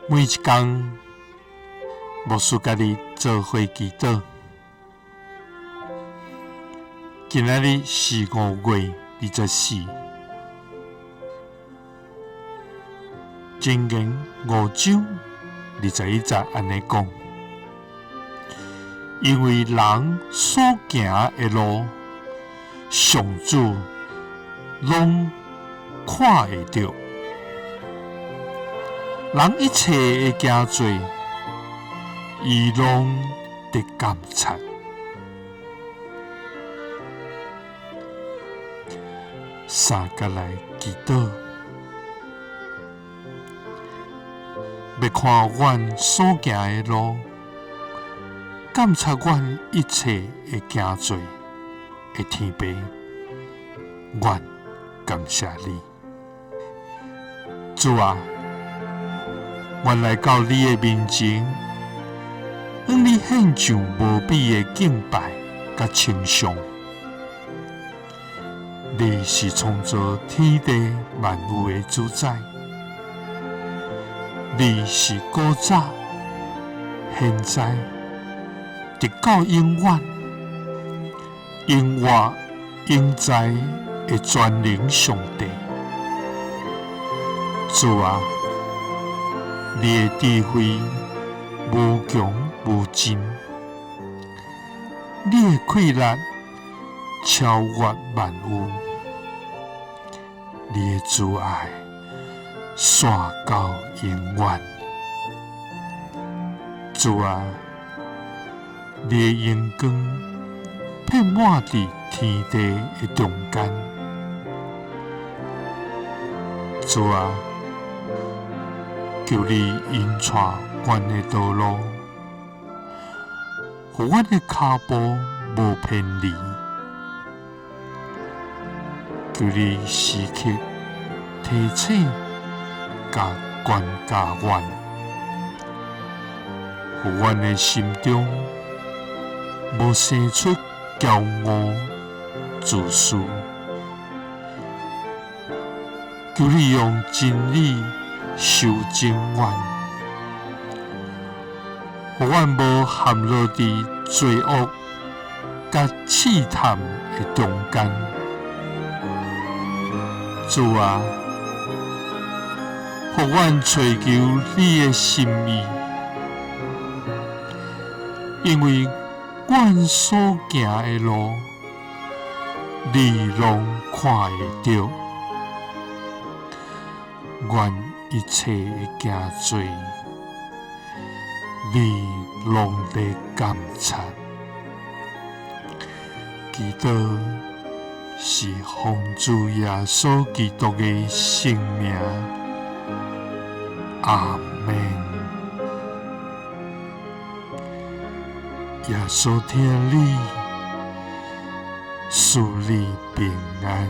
每一工，牧師佮你做伙祈禱。今仔日是5月24，箴言5章21節按呢講：因為人所行的路，上主攏看會著。人一切的行做，伊攏佇監察。三佮來祈禱，欲看阮所行的路，監察阮一切的行做的天父，阮感謝你，主啊！阮來到你的面前，向你獻上無比的敬拜佮稱頌。你是創造天地萬有的主宰，你是古早、現在、直到永遠、永活、永在的全能上帝。主啊！你的智慧無窮無盡，你的氣力超越萬有，你的慈愛續到永遠。主啊，你的榮光遍滿佇天地的中間。主啊，求你引帶阮的道路，予阮的跤步無偏離。求你時刻提醒佮管教阮，予阮的心中無生出驕傲自私。求你用真理修正阮，予阮無陷落佇罪惡佮試探的中間。主啊，予阮揣求你的心意，因為阮所行的路，你攏看會著。阮一切的行做，你攏佇監察。祈禱是奉主耶穌基督的聖名，阿們。耶穌疼你，賜你平安。